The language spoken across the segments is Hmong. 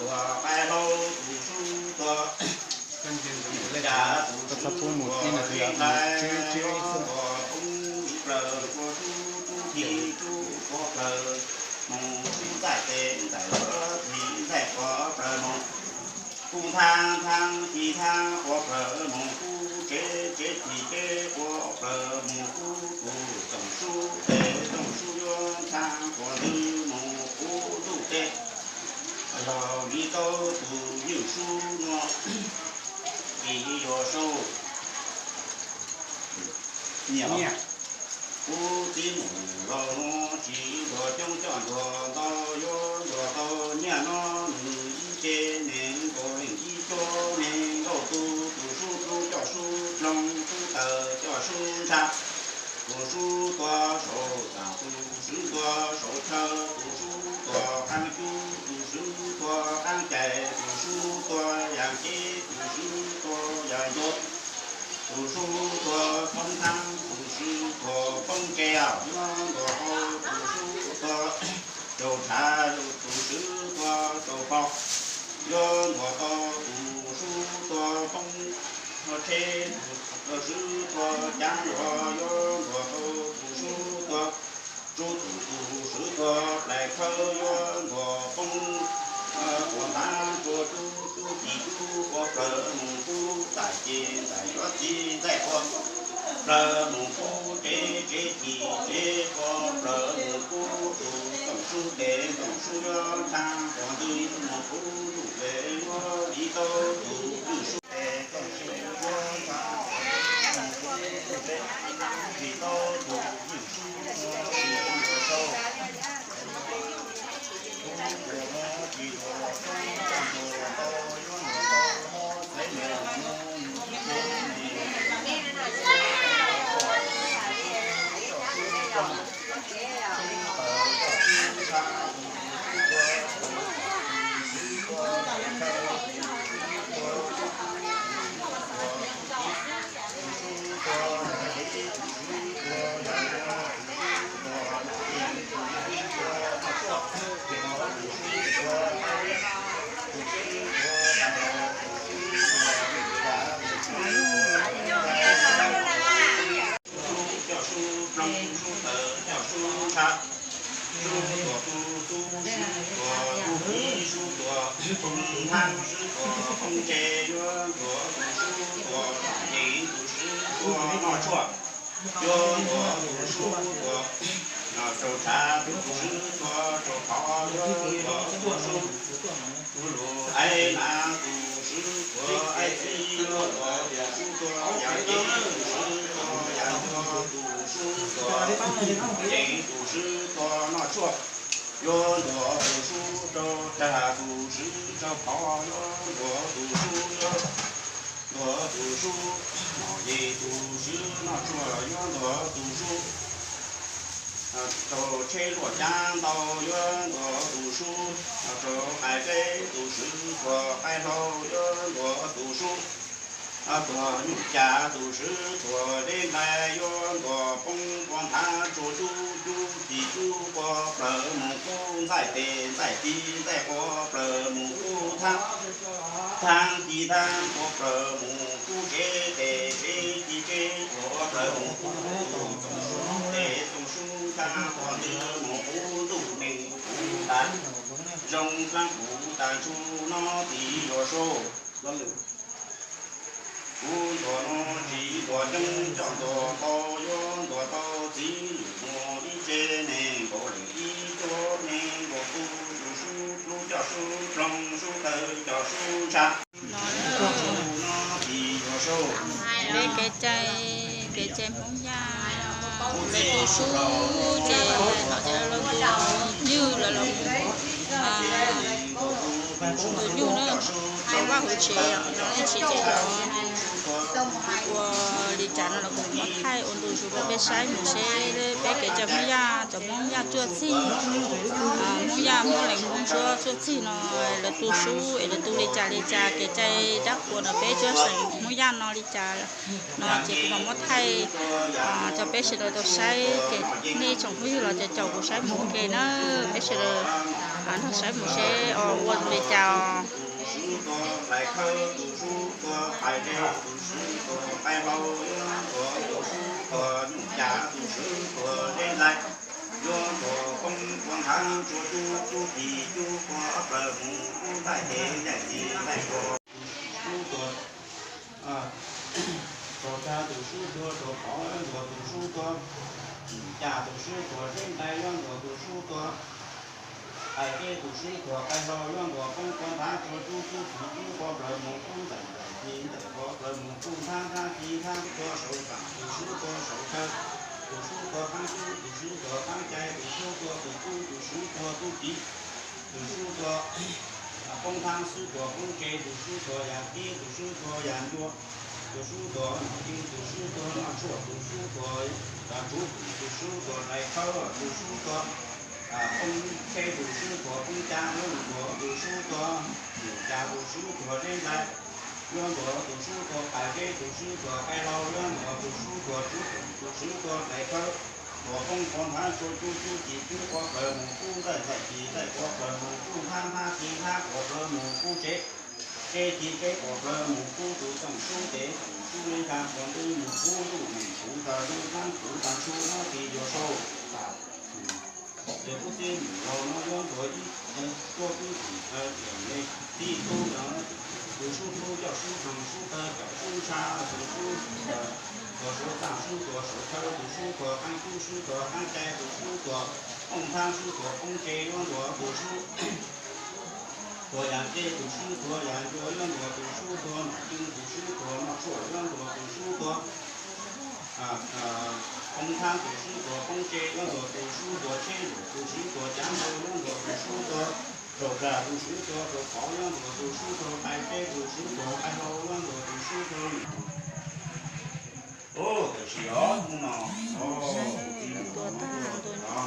tuag qaib hlau tus sub tuag, cas tus sub tuag qeeb hlais tuag poob ib plawg kua sub rub thib rub pov plawg moog sub ntxaij tes ntxaij yuav thib ntxaij pov plawg moog kub thaab thaab ci thaab pov plawg moog kub tsev tsev ci tsev pov plawg moog kub tug txoom sub tes txoom sub yuav thaab pov ntwg moog kub ntuj teb los viv tau tus ywj sub nuav. Tsis yuav sau nyiam kub txib mus los nuav tsis ntuag coob coj ntuag ntau yuav ntuag tau nyiaj no nws ib ce neeg nkaus leej ib cuab neeg nkauj tug tus sub dlub coj sub dloog sub tawg coj sub ntsha tus sub tuag saum txaam tus sub tuag saum chaw tus sub tuag qaab cub tus sub tuag qaab cais tus sub tuag yaam ceb tus sub tuag yaam ncuav tus sub tuag poob thaab tus sub tuag poob tsev yuav ntuag tau tus sub tuag raug tshav tus sub tuag raug pov yuav ntuag tau tus sub tuag poob tsheb tus sub tuag caav yuav yuav ntuag tau tus sub tuag tsub tus tus sub tuag dlais khawb yuav ntuag poob tuag thaab tsua tsub tsub ci tsub pov plawg moog kub txaij ci txaij yuav txij txaij pov plawg moog kub tsev tsev ci tsev pov plawg moog kub tus txoom sub tes txoom sub yuav thaab pov ntwg moog kub ntuj tes yuav viv tau tus ywj sub tes txoom sub yuav thaab pov ntwg moog kub ntuj tes viv tau tus ywj sub yuav tsis yuav sau sub coj sub dloog sub tawg coj sub ntsha sub tuag tu sub tuag tu ci sub tuag poob thaab sub tuag poob tsev yuav ntuag tus sub tuag yeem tus sub tuag noj tshuaj yuav ntuag tus sub tuag raug tshav tus sub tuag raug pov yuav ntuag tus sub lug aiv nav tus sub tuag aiv txib yuav ntuag tus sub tuag yaam ceb tus sub tuag yaam ncuav tus sub tuag yeem tus sub tuag noj tshuaj yuav ntuag tus sub raug tshav tus sub raug pov yuav ntuag tus sub yuav ntuag tus sub mom yeem tus sub noj tshuaj yuav ntuag tus sub raug tsheb luaj caav ntau yuav ntuag tus sub raug qais dleb tus sub tuag qaib hlau yuav ntuag tus sub tuag nyuj cas tus sub tuag dleb nqaij yuav ntuag poob pov nthav tsua cub cub ci cub pov plawg moog kub ntxaij tes ntxaij ci ntxaij pov plawg moog kub thaab thaab ci thaab pov plawg moog kub tsev tes tsev ci tsev pov plawg moog kub tug txoom sub tes txoom sub thaab pov ntwg moog kub ntuj neeg kub tas zoo dlaab kub tas ntsug no tsis yuav sau kuv ntuag no tsis ntuag coob coj ntuag ntau yuav ntuag tau txiv lwm muag ib tse neeg nkaus leej ib cuab neeg nkaus tug tus sub dlub coj sub dloog sub tawg coj sub ntsha no tsis yuav sau peb kev cai, kev cai Hmoob Yaj, lawv tu sub ces no ces lawv los tus ywj lawv los tus ywj na, hauv vaj hauv tsev los leej txiv ces lawv ua li cas no los kuv muab thaij ua ntu zus rau peb saib mus seb peb kev cai Hmoob Yaj cov Hmoob Yaj tsuaj txig, Hmoob Yaj Hmoob Lees Hmoob Ntsuab tsuaj txig no lawv tu sub es lawv tu li cas li cas kev cai dab qhuas no peb tsuab xeem Hmoob Yaj no li cas no ces kuv mam muab thaij rau peb sawv daws tau saib ces nej tsoom phooj ywg los caum kuv saib mus ua ke na, peb sawv daws nrog saib mus seb ua li cas. Khawb tus sub tuag, pais zeb tus sub tuag, qaib hlau yuav ntuas tus sub tuag, nyuj cas tus sub tuag, zeb ntais yuav ntuas, poob puas nthav, tsua cub, cub ci cub qua, ob plaws mus kub ntaij teb ntaij ci ntaij kua, tus sub tuag, saum tshaj tus sub tuag, saum qhov yuav ntuas tus sub tuag, nyuj cas tus sub tuag, zeb ntais yuav ntuas tus sub tuag, pais zeb tus sub tuag, qaib hlau yuav ntuas, poob puas nthav, tsua cub, cub ci cub qua, plaws mus kub ntaij ntaij ci ntaij kua, plaws mus kub nthab nthab ci nthab kua, saum tshaj tus sub tuag, saum chaw tus sub tuag, qaab cub tus sub tuag, qaab cai tus sub tuag, tus cub tus sub tuag, tub ci tus sub tuag, poob nthab sub tuag, poob tsev tus sub tuag, yam teb tus sub tuag, yam ncua tus sub tuag, nom ci tus sub tuag, noj tshuaj tus sub tuag, tsuv pum tus sub tuag, dais khawb tus sub tuag, poob tsheb tus sub tuag, poob cab yuav ntuas tus sub tuag, nyuj cas tus sub tuag, zeb ntais yuav ntuas tus sub tuag, pais zeb tus sub tuag, qaib hlau yuav ntuas tus sub tuag, tsuv pum tus sub tuag, dais khawb tuag, poob puas nthav, tsua cub, cub ci cub qua, plaws mus kub ntaij ntaij ci ntaij kua, plaws mus kub nthab nthab ci nthab kua, plaws mus kub tsev tsev ci tsev kua, plaws mus kub tus tooj sub, tes tooj sub, li nta kua ntwb mus kub yuj neej kuv tas, lub nab kuv tas, ntsuj nab ti yuav sau tas. Ces kub txib mus laus no yuav ntuas ib tuab kub txim, txim tub no, tus sub tub, coj sub nroog, sub tawg, coj sub ntsha, tus sub tuag, saum txaj sub tuag, saum chaw tus sub tuag, qaab cub sub tuag, qaab cai tus sub tuag, poob nthab sub tuag, poob tsev yuav ntuas tus sub tuag, yam teb tus sub tuag, yam ncua yuav ntuas tus sub tuag, nom ci tus sub tuag, noj tshuaj yuav ntuas tus sub tuag, poob nthab tus sub tuag, poob tsev yuav ntuas tus sub tuag, tsheb zuam tus sub tuag, cav npau yuav ntuas tus sub tuag, saum tshaj tus sub tuag, saum qhov yuav ntuas tus sub tuag, pais zeb tus sub tuag, qaib hlau yuav ntuas tus sub tuag. Tam sim os, hnub no, ntuas tag ntuas,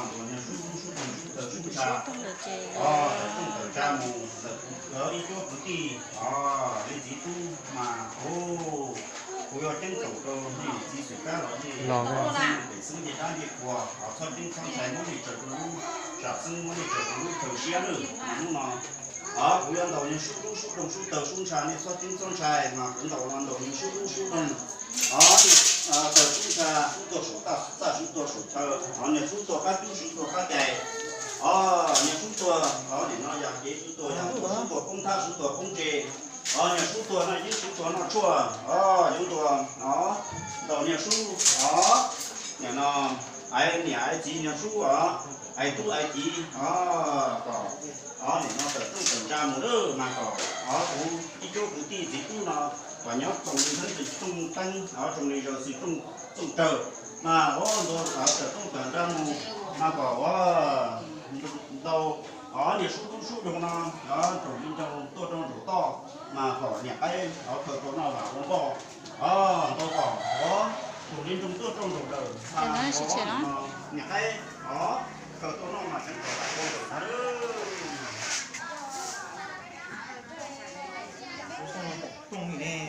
ntuas niag sub dub sub doog sub tawg sub ntsha, tawm rooj tawm ntsa mus ntawm kuv ib cuab kwv tij, nej txiv tub mas, kuv yuav ceeb toom rau nej niam txiv xwm kab los nej pem xeeb ncej dab ncej qhua, txhob ceeb txhob ntshai, muab nej tsaws rau lub tsam xeeb, muab nej tsaws rau lub chaw siab lawm. Mas hnub no kuv yuav ntaus niag sub dub sub doog sub tawg sub ntsha, nej txhob ceeb txhob ntshai, mas kuv ntaus los ntaus niag sub dub sub doog, tawg sub ntsha, sub tuag saum txaj, sub tuag saum chaw, niag sub tuag qab cub, sub tuag qab cai, niag sub tuag, nim no yam kev sub tuag, yam ncua sub tuag, poob nthab sub tuag, poob tsev, niag sub tuag noj yeeb, sub tuag noj tshuaj, yuav ntuas, ntaus niag sub, nim no, aiv niam aiv txiv niag sub os, aiv tub aiv kiv, kom, nim no tawm rooj tawm ntsa mus lawm mas kom, kuv ib cuab kwv tij txiv tub no, kom nyob tsoom li ntxeeb xwm tsooj teeb, tsoom li zaws xwm tsooj rawg, mas ua ntuas tawm rooj tawm ntsa mus, mas kom ua ntaus niag sub dub sub doog no, tsoom li nroog tuaj rau nraum toj, mas kom niam qaib khaws tau noj vam ua npoj, ntaus kom tsoom li nroog tuaj rau nraum dawm, niam qaib khaws tau noj mas tseev kom tau ua ntawm ntag.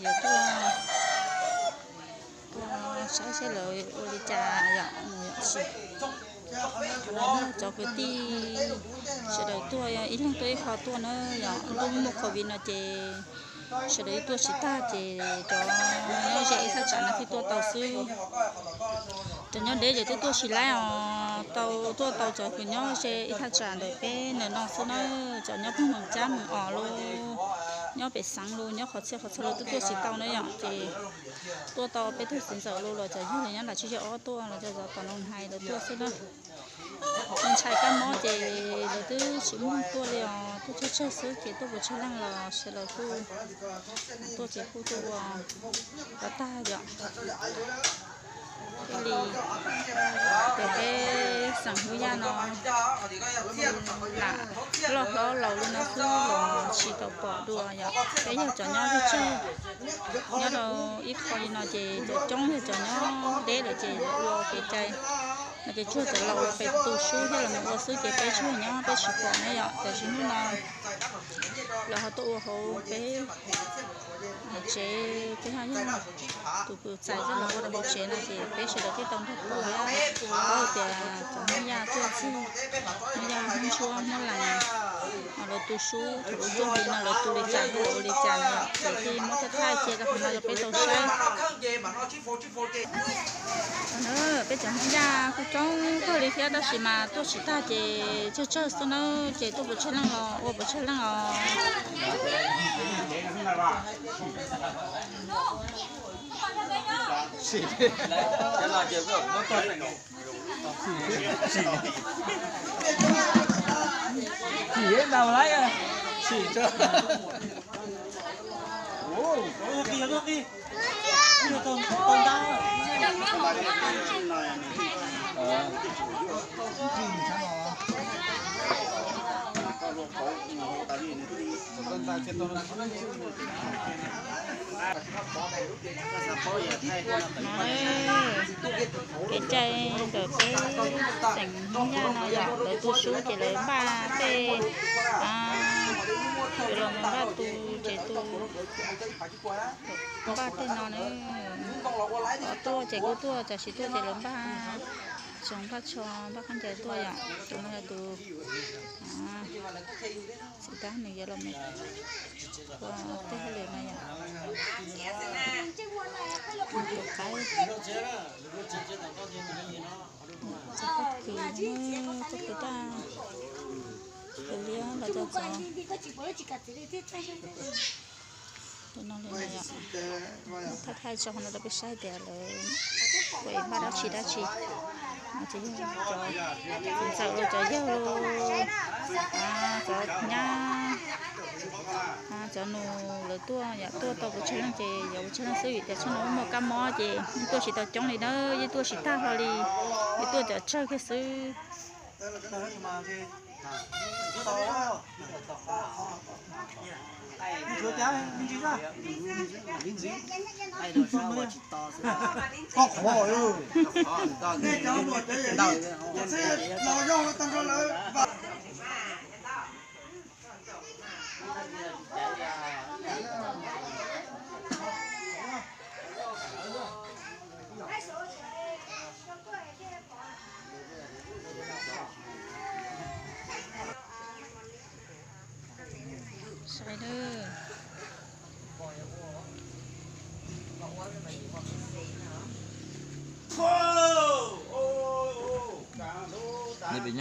Yuav tuaj, tuaj saib saib lawv ua li cas yom, mus yom sis. Cov kwv tij sawv daws tuaj ib leeg tuaj ib qho tuaj na yom, lub muaj covid no ces sawv daws ib tuaj tsis tag ces cov nyob ze ib thaj tsam no thiaj tuaj tau xwb. Cov nyob deb ces twb tuaj tsis laib os, tau tuaj tau cov kws nyob ze ib thaj tsam ntawm peb ntawm no xwb na, cov nyob puag mus cab mus os los nyob pem xeev los nyob qhov txhia qhov txhia los twb tuaj tsis tau na yom, ces tuaj tau peb tug txiv ntxawm los cov yawg los nyob nram tsis ze ob tuaj los cov zov tom Noo Hais lawv tuaj xwb na. Ntshai kab mob ces lawv twb tsis muaj tuaj li os, tuaj tsawg tsawg xwb ces tuaj puas tsawg leej los sawv daws kuj tuaj ces kuj tuaj ua rov tag yom. Thiaj li ces peb Xeem Hmoob Yaj no lam loj hlob laus li no xwb los tsis tau pom dua yom. Peb yog cov nyob tsawg tsawg nyob rau ib qho li no ces cov coob yog cov nyob deb lawm ces ua kev cai no ces tsuas cov laus los pem tu sub thiab los mus ua xwb ces peb tsuas nyob peb tsis pom ne yom. Tam sim hnub no lawv ho tuaj ua hauv peb tsev, peb ho yog tus txais coj los ua rau hauv tsev no ces peb sawv daws thiaj tau nrog pom thiab paub tias cov Hmoob Yaj tuaj txog, Hmoob Yaj Hmoob Ntsuab Hmoob Lees lawv tu sub thaum lub caij no lawv tu li cas thiab lawv ua li cas no ces thiaj muab thaij thaij cia rau qhov no rau peb tau saib. Peb cov Hmoob Yaj kuj coob kawg li thiab tab sis mas tuaj tsis tag ces tsawg tsawg xwb nawb ces tuaj puas tsawg leej los ua puas tsawg leej os. Kev cai ntawm peb xeem Hmoob Yaj no yom, lawv tu sub ces lawv npaj tej, lawv los npaj tu ces tu, npaj tej no na, tuaj ces kuj tuaj, tam sim tuaj ces lawv npaj tsoos npaj tsho npaj khaub ncaws tuaj yom, tus no yog tus xim tab nws yuav los mus ua tej hauj lwm no yom. Tus qaib, txog txoj kwv, txoj kwv daj, kwv liab los txog txog tus no li no yom. Thaij thaij tso qhov no rau peb saib tias lawv ua npaj dab tsi dab tsi. Ces yog cov txiv ntxawm los cov yawg los, cov nyab, cov nus lawv tuaj yom, tuaj tau puas tsawg leej ces yuav puas tsawg leej xwb vim tias txhua no muaj kab mob ces yeej tuaj tsis tau coob li na, yeej tuaj tsis tag hlo li, yeej tuaj cov tsawg kiag xwb.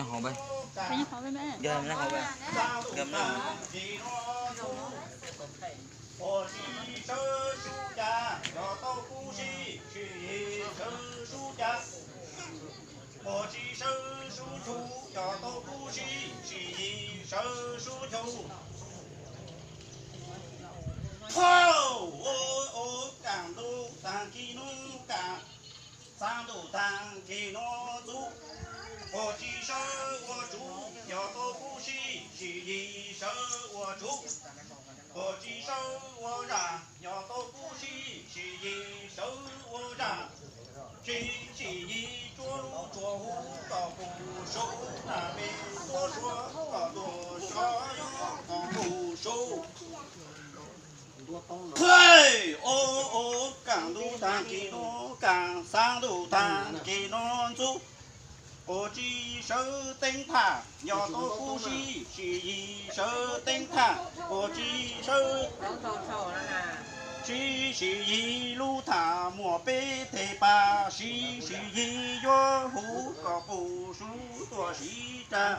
Saib lawm. Nyob hauv, nyob hauv. Pom tsis sawv sub cas, cov tau kub si, sim yig sawv sub cas. Pom tsis sawv sub chus, cov tau kub si, sim yig sawv sub chus. Phauj, ua, ua, kaam ntuj taag kis nub kaam, xaa ntuj taag kis nub ntxub. Pom tsis sawv ua tsuv, cov tau kub si, sim yig sawv ua tsuv. Pom tsis sawv ua zaj, cov tau kub si, sim yig sawv ua zaj. Tsis sim yig tsuab lub tsuas huv kom puj su, na peb tuab suav kom tuaj sov yob kom puj su. Phauj, ua, ua, kaam ntuj taag kis nub kaam, xaa ntuj taag kis nub ntxub. Pom tsis sawv teeb thaj, cov tau kub si, sim yig sawv teeb thaj. Pom tsis sawv, tsis sim yig lub thaj muaj peb teg pas, tsis sim yig yuav huv kom puj su tuaj sib rag.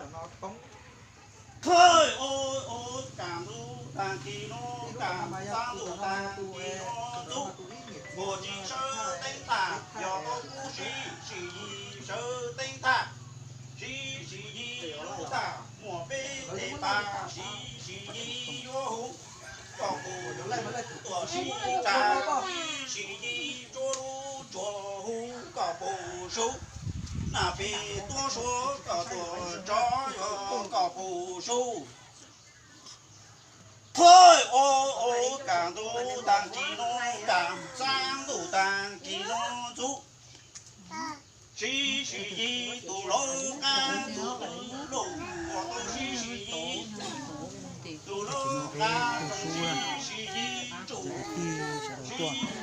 Phauj, ua, ua, kaam ntuj taag kis nub kaam, xaa ntuj taag kis nub ntxub. Pom tsis sawv teeb thaj, cov tau kub si, sim yig sawv teeb thaj. Tsis sim yig lub thaj muaj peb teg pas, tsis sim yig yuav huv kom puj su tuaj sib rag. Tsis sim yig tsuab lub tsuas huv kom puj su. Nas pem tuaj suav kom tuaj tso yuav kom pum sub. Thawj o o, kaj ntug tag kis nub kaj, xaab ntuj tag kis nub ntxub. Sib sim yig tus laub qab tus twg lauj, ua tau sib sim yig tus laub qab, sib sim yig tsuj. Sib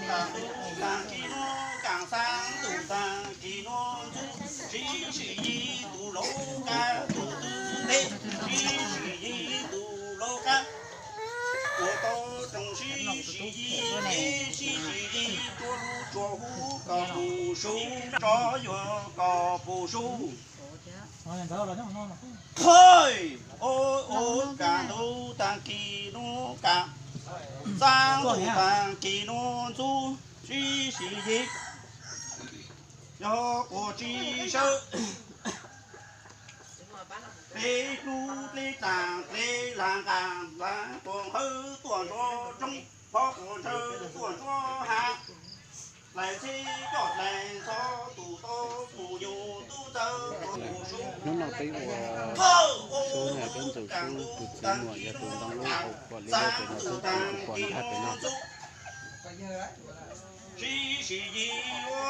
kaj ntug tag kis nub kaj, xaab ntuj tag kis nub ntxub. Sib sim yig tus laub qab tus twg nteg, sib sim yig tus laub qab. Ua tau tsoom sib sim yig nteg, sib sim yig tsuav lub tsuas hub kom pum sub, tso yuav kom pum sub. Thawj o o, kaj ntug tag kis nub kaj, xaab ntuj tag kis nub ntxub. Sib sim yig yog quas tsis sawb. Dleb hlub dleb dlaag dleb lag nqaa, nqaa quas nqhawv tuaj ntsuab roob, phov quas ntshaw tuaj ntsuab hav. Dlaim txheb coj dlaim ntxhov, tus tau mus yug tub ntxawg tuaj mus sub. Hnub no peb ua sub na, peb ntxuag sub tus txiv muam yog tus ntoo lub hauv kom li lawm pem no xwb, tus pom nthaj pem no. Sib sim yig ua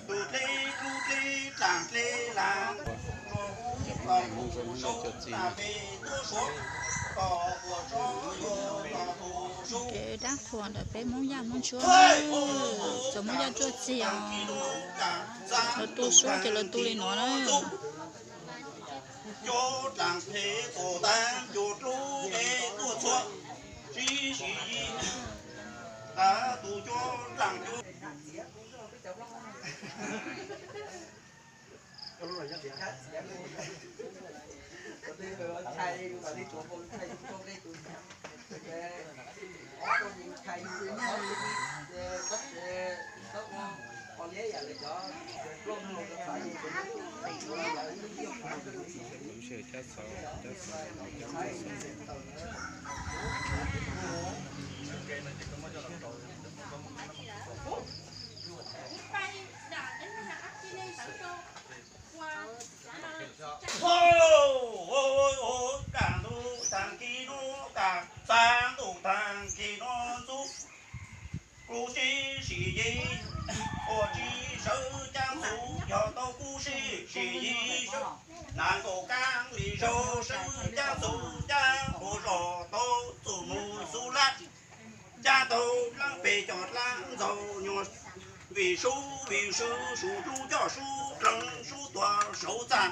tus dleb hlub dleb dlaag dleb lag. Cov phooj ywg Hmoob Suav, Hmoob Nplog cov txiv na. Kev dab qhuas ntawm peb Hmoob Yaj Hmoob Ntsuab, txawm Hmoob Yaj Ntsuab txiv os, lawv tu sub ces lawv tu li no na. Cov dlaag phem txom taag, cov dlub phem tuaj txhua, sib sim yig tas tus cov dlaag cov Thawj o o, kaj ntug taag kis nub kaj, xaab ntuj taag kis nub ntxub. Kub sib sim yig quas tsis sawb, caab ntxhub yog tau kub sib sim yig sawb. Nag nkaus kaab li zaug sawb, caab ntxhub caab quas zog tau txuj mus xub lab. Caab tau dlaab pem coj dlaab ntxaug nyuag, vim sub vim sw sub dlub coj sub dleeg, sub tuag saum txaj,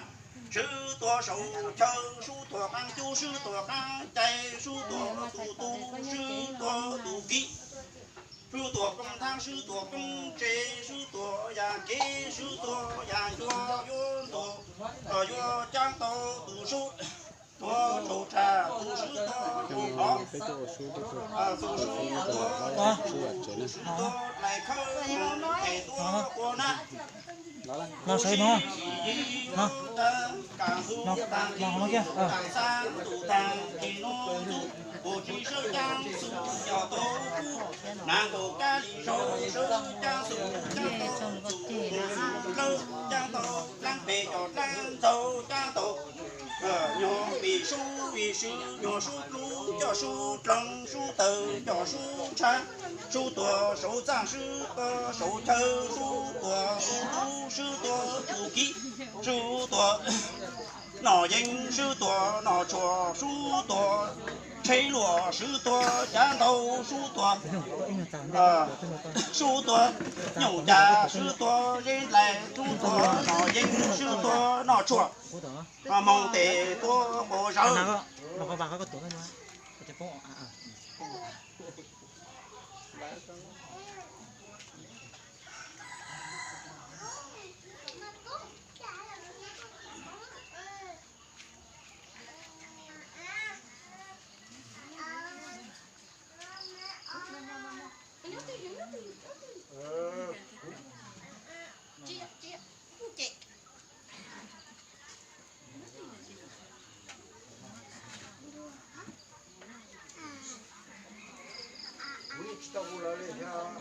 sub tuag saum chaw, sub tuag qaab cub, sub tuag qaab cai, sub tuag tus tu, sub tuag tus kiv, sub tuag poob thaab, sub tuag poob tsev, sub tuag yam kev, sub tuag yam ncua, yuav tuag los yuav caab tau tus sub tuag tsaug tshaj, tus sub tuag tsaug hov, tus sub tuag, tus sub tuag dlais khawb, tes tuag quas nab. Kub sib sim yig yuav taag, kaj ntug taag kis nub kaj, xaab ntuj taag kis nub ntxub. Kub tsis sawb, caab ntxhub yog tau kub. Nag nkaus kaab li zaug sawb, caab ntxhub caab tau txuj mus xub dlawb, caab tau dlaab pem coj dlaab ntxaug, caab tau nyuag vim sub vim sw nyuag sub dlub coj sub dleeg, sub tawg coj sub ntshav, sub tuag saum txaj, sub tuag saum chaw, sub tuag tus tu, sub tuag tus kiv, sub tuag noj yeeb, sub tuag noj tshuaj, sub tuag tsheb luaj, sub tuag cav ntau, sub tuag, sub tuag nyooj cas, sub tuag zeb dlais, sub tuag noj yeeb, sub tuag noj tshuaj, moog tes tuag quas zawv. Kuv yeej tsis tau hu lawv li thiab.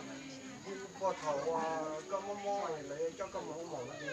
Kuv pom thaum uas koj mob mob lawv coj koj mus ua maum no ces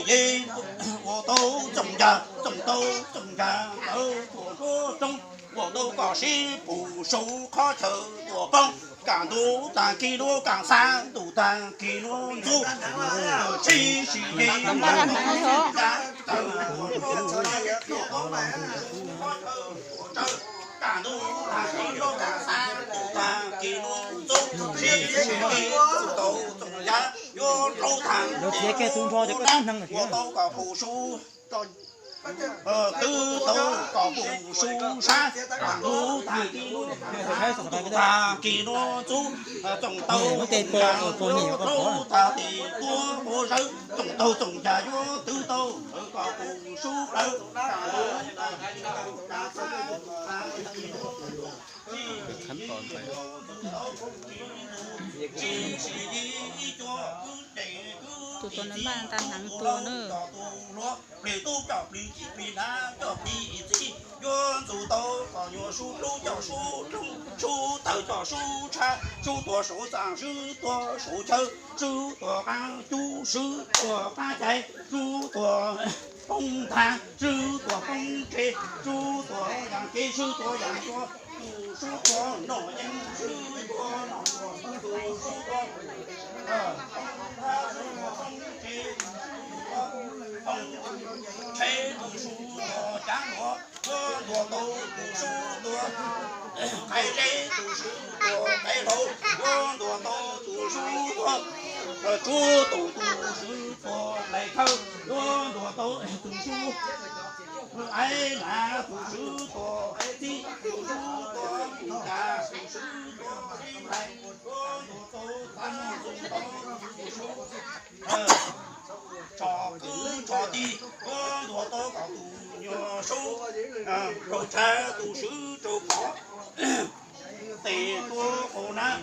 yej, ua tau txoom yag, txoom tau txoom yag ntawd tuam nruab roob, ua tau kom sib pum saum qhov chaw tuam poob, kam ntuj tag kis luaj kam xav ntuj tag kis luaj ntxub, sib sim yej, kam ntuj tag kis luaj kam xav ntuj tag kis luaj ntxub, sib sim yej, txoom tau txoom yag yuav rau tag, ua tau kom pum saum twb tau kom pum saum sab, kam ntuj tag kis luaj, tag kis luaj ntxub, txoom tau txoom yag yuav rau tag tim tuaj quav zawv, txoom tau txoom yag yuav twb tau kom pum saum plawv, kam ntuj tag kis luaj kam xav ntuj tag kis luaj ntxub. Tus tuag nws npaj nta hneev tuag na. Plis tub coj plis cib plis hnav coj plis txib, yuav ntxuav tau kom nyuam sub plub coj sub rooj, sub tawg coj sub tshab, sub tuag saum txaj sub tuag saum chaw, sub tuag qaab cub sub tuag qaab cai, sub tuag poob nthav sub tuag poob tsev, sub tuag yaam kev sub tuag yaam cua, tus sub tuag noj yeeb sub tuag noj tuag, tus sub tuag poob nthav sub tuag poob tsev, sub tuag poob tsheb, tus sub tuag caav luav, yuav ntuas tau tus sub tuag qaiv zeb, tus sub tuag qaiv hlau, yuav ntuas tau tus sub tuag tsuv tus, tus sub tuag lais khawv, yuav ntuas tau tus sub aiv nav, tus sub tuag aiv txib, tus sub tuag mus tas, tus sub tuag sib nqais, yuav ntuas tau txav muag ntxoo tau tus sub tso kwv tso tij, yuav ntuas tau kom tus nyuag sub raug tshav tus sub raug pov tes tuaj qaug nab.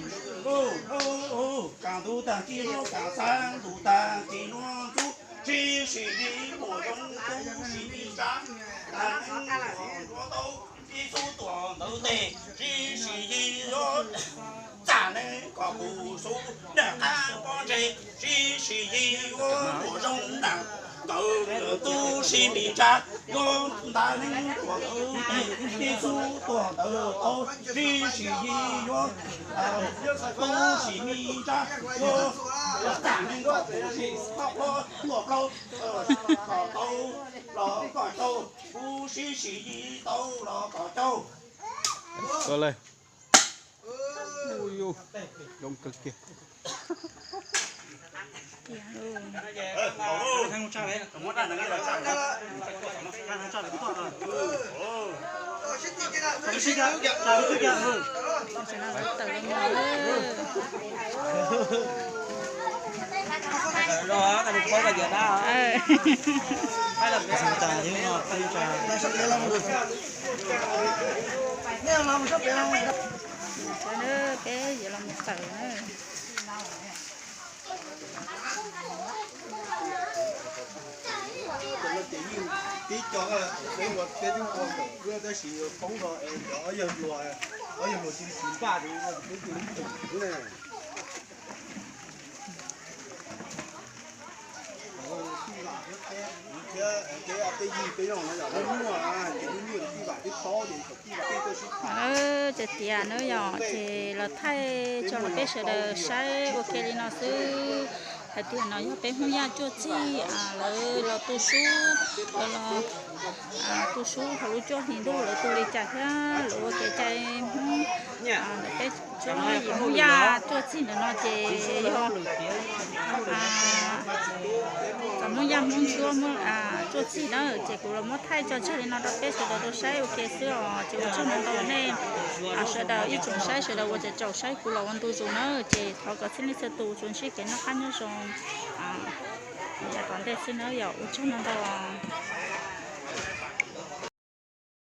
Kaam ntug tag kis luab kaam xav ntug tag kis luab ntxub, sib sim li muaj zoo tub sim li tsab, tag neej kom ntsuav tau ib txhub tuam ntawv tes, sib sim li yuav txaj neeb kom pum xub naj qab pob ntseg, sib sim li yuav muaj zoo naj nkawd tub sim li tsab, yuav nta neeb tuam ntawv tes, ib txhub tuam ntawv tau, sib sim li yuav tub sim li tsab, yuav txaj neeb kom pum xub koj plob tuaj plaub, koj tau los koj caug, kuv sib sim li tau los koj caug. Zoo kawg kiag. Peb yuav los mus tawm na. Tib co peb ua peb twb ua ntawm wb tab sis poob no es cov ob yawg hluas, ob yawg hluas cia li tsis npaj ces ua peb cia li ib tug xwb na. Thiab peb yig peb yog no yog lub nyuaj, ces lub nyuaj ces tij vam twb paub ces kom tij vam tej tuaj sib tham. Ces tias na yog ces los thaij tso rau peb sawv daws saib ua ke li no xwb. Hais tias no yog peb Hmoob Yaj cuaj txig lawv los tu sub, lawv los tu sub hauv lub cuaj hlis ntuj lawv tu li cas thiab lawv ua kev cai Hmoob. Peb cov Hmoob Yaj cuaj txig ntawm no ces yog cov Hmoob Yaj Hmoob Ntsuab cuaj txig na, ces kuv los muab thaij tso tseg li no rau peb sawv daws tau saib ua ke xwb os. Ces ua tsaug ntau ntau nej sawv daws ib tsoom saib sawv daws uas tseem tsaum saib kuv los ua ntu zus na, ces thov kom txhua leej txhua tus tsuas ntsib kev noj qab nyob zoo yav tom ntej xwb na yom. Ua tsaug ntau ntau.